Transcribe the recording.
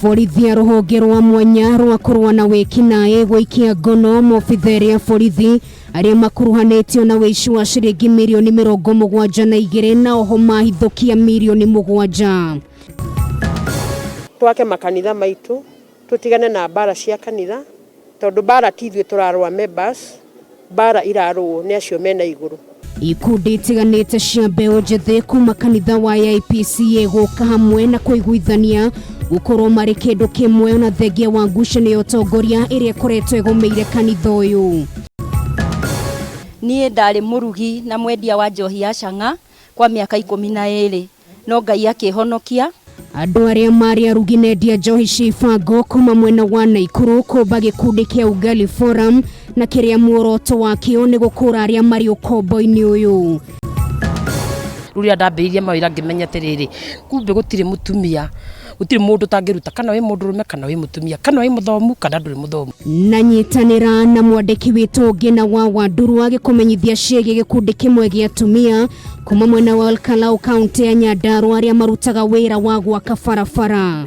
Borithi a rũhonge rwa mwanya rwa kũrũa na wĩkinaĩ gũikia ngono mobitha erĩ a borithi arĩa makuruhanĩtio na wĩici wa ciringi mirioni 72 na oho mahithũkia mirioni 7. Twake makanitha maitũ, tũtigane na mbara cia kanitha, tondũ mbara ti ithuĩ tũrarũa members, mbara irarũo nĩ acio mena igũrũ. Ikundi itiganĩte cia mbeũ njĩthĩ kuma kanitha wa AIPCA gũka hamwe na kũiguithania gũkorwo marĩ kĩndũ kĩmwe ona thengia wa ngucanio ya ũtongoria ĩrĩa ĩkoretwo ĩgũmĩire kanitha ũyũ. Niĩ ndarĩ mũrugi na mwendia wa njohi ya chang'aa kwa mĩaka 12 no Ngai akĩhonokia. Andũ arĩa marĩ arugi na endia njohi cia ibango kuma mwena wa Naikuru kũmba gĩkundi kĩa Ugali Forum na kĩrĩa muoroto wakĩo nĩ gũkũra arĩa marĩ ũkombo-inĩ ũyũ. Rĩu rĩrĩa ndambĩrĩirie mawĩra ngĩmenya atĩrĩrĩ, kumbe gũtirĩ mũtumia, gũtirĩ mũndũ ũtangĩruta, kana wĩ mũndũrũme kana wĩ mũtumia, kana wĩ mũthomu kana ndũrĩ mũthomu. Na nyitanĩra na mwandĩki witũ Ngina wa Wanduru agĩkũmenyithia ciĩgiĩ gĩkundi kĩmwe gĩa atumia kuma mwena wa Olkalau kaunti ya Nyandarua arĩa marutaga wĩra wa gwaka barabara.